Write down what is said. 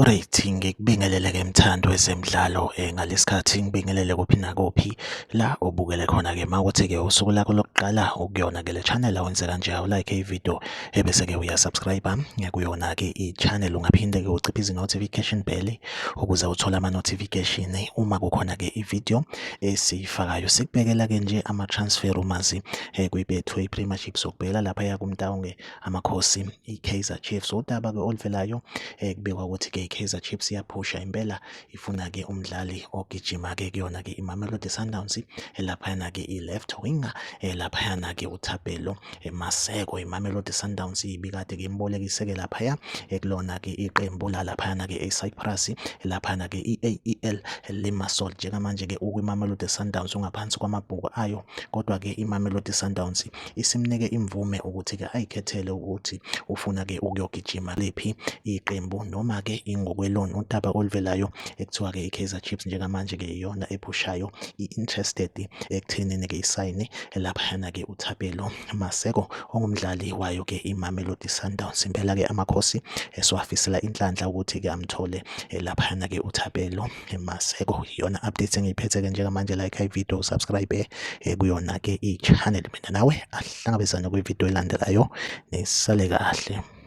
Alright, ngikubingelele-ke mthandi wezemidlalo ngalesikhathi ngibingelele kuphi nakuphi la obukele khona-ke uma kuthi-ke usuku lakho lokuqala ukuyona-ke le channel awenze kanje awulike i-video ebese-ke uyasubscribe kuyona-ke i-channel. Ungaphinde-ke uciphe notification bell ukuze uthole ama-notification uma kukhona-ke i-video esiyifakayo. Sikubhekela-ke nje ama-transfer rumors kwi-Betway Premiership, sokubhekela laphaya kuMtaung Amakhosi i-Kaizer Chiefs. Udaba-ke oluvelayo kubikwa ukuthi-ke i-Kaizer Chiefs iyaphusha impela, ifuna-ke umdlali ogijima-ke kuyona-ke iMamelodi Sundowns, laphayana-ke i-left winger, laphayana-ke uThapelo Maseko. IMamelodi Sundowns ibikade-ke imbolekise-ke laphaya kulona-ke iqembu lalaphayana-ke e-Cyprus, laphayana-ke i-AEL Limassol. Njengamanje-ke ukwiMamelodi Sundowns ungaphansi kwamabhuku ayo, kodwa-ke iMamelodi Sundowns isimnike imvume ukuthi-ke ayikhethele ukuthi ufuna-ke ukuyogijima liphi iqembu noma-ke ingokwe-loan. Udaba oluvelayo ekuthiwa-ke i-Kaizer Chiefs njengamanje-ke iyona ephushayo, i-interested ekuthenini-ke isayine laphayana-ke uThapelo Maseko ongumdlali wayo-ke iMamelodi Sundowns. Impela-ke Amakhosi esiwafisela inhlanhla ukuthi-ke amthole laphayana-ke uThapelo Maseko. Iyona update engiyiphethe-ke njengamanje. Like i-video, subscribe kuyona-ke i-channel. Mina nawe ahlangabezane kwividiyo elandelayo, nisale kahle.